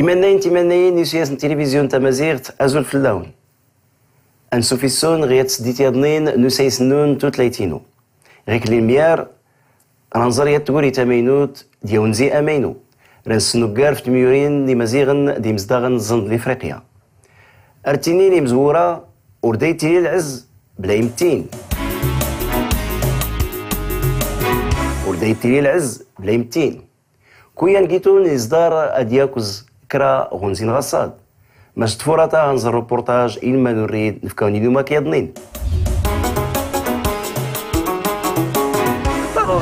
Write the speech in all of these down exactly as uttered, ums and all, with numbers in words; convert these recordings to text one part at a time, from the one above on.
Imannayen timannayin n usayes n tilivizyu n tamaziɣt, azul fell-awen. Ansuf issun ɣ yat tseddit yaḍnin n usayes-nnun n tutlayt-inu. Ɣiklli lmyar, ranẓer yat tguri tamaynut d yawnzi amaynu. Ransnuggar f tmyurin n imaziɣen d imezdaɣen n ẓẓend n Ifriqya. Ar ttinin imzwura, ur da ittili lɛezz bla imttin. Ur da ittili lɛezz bla imttin. Kuyan gitun iẓḍar ad yakkez kra ɣ unzi n ɣaṣṣad. Mac tfurata anẓer ruportaj ilman urrid nfkawn inumak yaḍnin.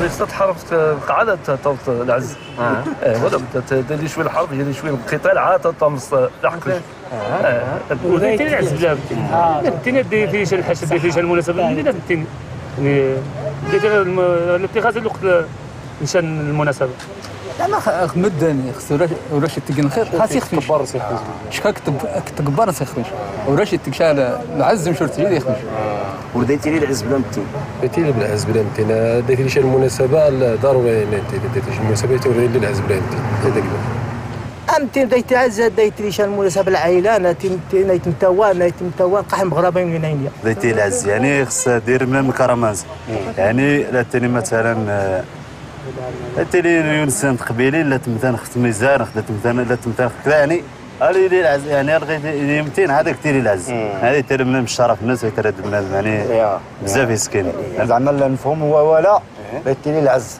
Ɣiṣṣa tḥarb tqɛad ad taweḍ lɛezz. Wala bda tdali cwi lḥarb, yali cwi lqital, ɛad ad tamẓ laḥqq. Ur da ittili lɛezz bla imttin. Imttin ad d-ifric lḥac, ad d-ifric lmunasaba, ad d-ifric. Ad d-ifric lmunasaba. Ncan lmunasaba. Lana ɣ medden ɣ urac, urac ittgin lxir, xas ixfin. Cka ktgbar s ixfin. Urac ittgca lɛezz mc ur ttili ixfin. Ur da ittili lɛezz bla imttin. Da ittili lɛezz bla imttin. Da ittili ca lmunasaba, ḍaruri, da ittili ca lmunasaba, ur da ittili lɛezz bla imttin. Amttin da ittili lɛezz, da ittili ca lmunasaba lɛayla, na imttin, na imtawan, na imtawan, qaḥ mɣraba yun inayni. Da ittili lɛezz, yani xas dir mnam karamanz. Yani la tini matalan, la tili yun sent qbili, la tmtan xtmizan, la tmtan, la tmtan xtmizan, yani. Ali li lɛezz, yani, ali li imttin, hada ittili lɛezz. Hadi ittili mnam ccaraf nnas, ittili mnam, yani, bzaf iskin. Zɛma la nfhum wa wala, la ittili lɛezz.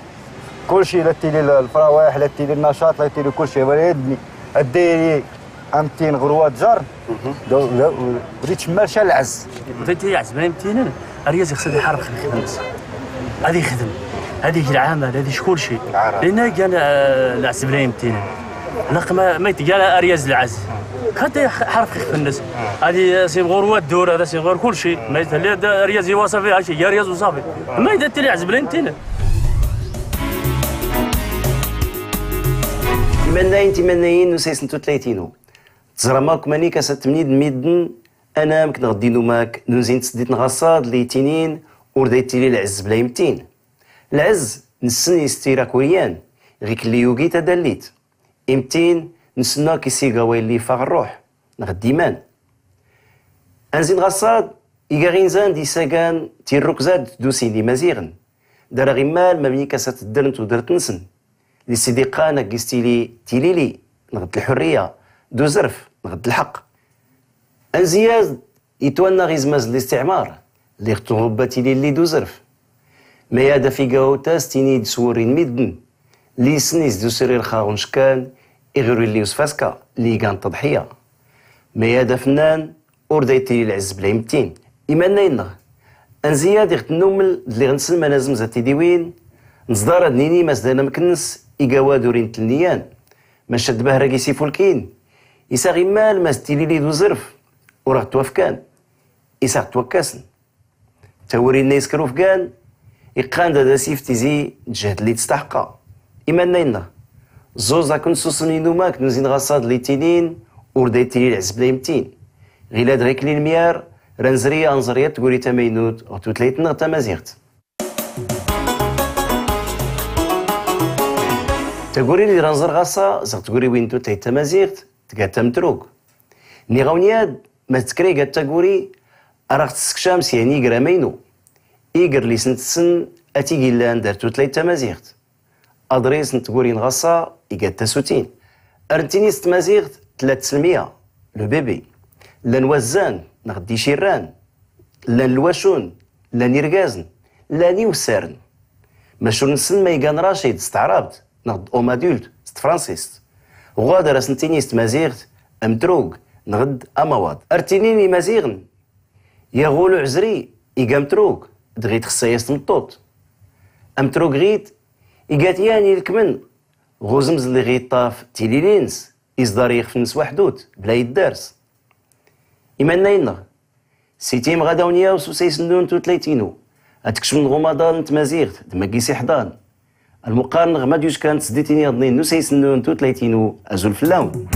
Kulci, la ittili lfrawaḥ, la ittili nnacat, la ittili kulci, wala yadni. Addayri, amttin ɣur wa djar, da, da, ur itcemmal ca lɛezz. Ur da ittili lɛezz bla imttin, aryaz ixṣṣa ad iḥarb xef ixdem. Ad ixdem, ad ig lɛamal, ad ig kulci. Lana igan lɛezz bla imttin. Laq ma, ma itga aryaz lɛezz. Kan ad iḥarb xef ixdem. Ad as-imɣur wa ddur, ad as-imɣur kulci. Ma itli aryaz iwaṣafi, aci, aryaz uṣafi. Ma ida ittili lɛezz bla imttin. Imannayen timannayin n usayes n tutlayt-inu. Teẓram akk manik as ad tmnid n midden, anamek neɣ d inumak n unzi n tseddit n ɣaṣṣad li ittinin, ur da ittili lɛezz bla imttin. Lɛezz, nessen is-t irakuryan, ɣikelli yugi tadallit. Imttin, nessen akk is-iga waylli iffeɣ rruḥ, neɣ d iman. Anzi n ɣaṣṣad, iga ɣ inzan d isagan tirrukza d tdusi n imaziɣen. Dara ɣ immal mamnik as ad teddren tudert-nsen. Li s-id-iqqan akk is-tili tilili, neɣ d lḥurriya, d uzref, neɣ d lḥeqq. Anzi-yaz, itwanna ɣ izmaz n listiɛmar, lliɣ tuɣebba tilili d uzref. Mayad af iga awtas tini-d s wurri n midden, li issen is-d usrir xa ɣ uncekkan, iɣ ur illi usfaska, li igan tḍḥiya. Mayad af nnan, ur da ittili lɛezz bla imttin. Imannayen-nneɣ. Anzi-yad iɣ tnnummel d lliɣ nessen ma nazem za tidiwin, neẓḍar ad nini mas d anamek-nnes iga wad ur intlni yan. Maca ddbahra g isifulkin, is aɣ immal mas d tilili d uzref, ur aɣ-ttwafkan, is aɣ-ttwakkasen. Tawuri-nna isker ufgan, iqqan-d ad as-if tizi d jhd li testaḥqqa. Imannayen-nneɣ. Ẓuẓ akken susen inumak n unzi n ɣaṣṣad li ittinin, ur da ittili lɛezz bla imttin. Ɣilad ɣikelli lmyar, ranzri anẓer yat tguri tamaynut ɣ tutlayt-nneɣ tamaziɣt. Taguri li ranẓer ɣaṣṣa, zɣ tguriwin n tutlayt tamaziɣt, tga tamtrug. Nniɣ-awen yad, ma tettkra iga taguri, ar aɣ-tessekcam s yan igr amaynu. Igr li sen-tessen, a tig illan dar tutlayt tamaziɣt. Aḍris n tguri n ɣaṣṣa, iga tasutin. Ar ntini s tmaziɣt, tlat tselmiya, le bébé. Llan wazzan, neɣ d icirran. Llan lwacun, llan irgazen, llan iwessaren. Mac ur nessen ma igan racid s taɛrabt, neɣ d homme adulte s tefransist. Ɣwad ar as-ntini s tmaziɣt, amtrug, neɣ d amawaḍ. Ar ttinin imaziɣen, yaɣul uɛezri, iga amtrug, dɣi txessa-yas tmeṭṭut. Amtrug ɣid, iga-t yan ilkmen, ɣ uzemz lli ɣ-iṭṭaf tilili-ns, isḍar ixf-ns waḥdut, bla iddars. Imannayen-nneɣ. Siti mɣad-awen yaw s usayes-nnun n tutlayt-inu. Ad tkecmem ɣ umaḍal n tmaziɣt, d maggi s-iḥḍan. Almuqqar-nneɣ ma d-yuckan tseddit-in yaḍnin n usayes-nnun n tutlayt-inu, azul fell-awen.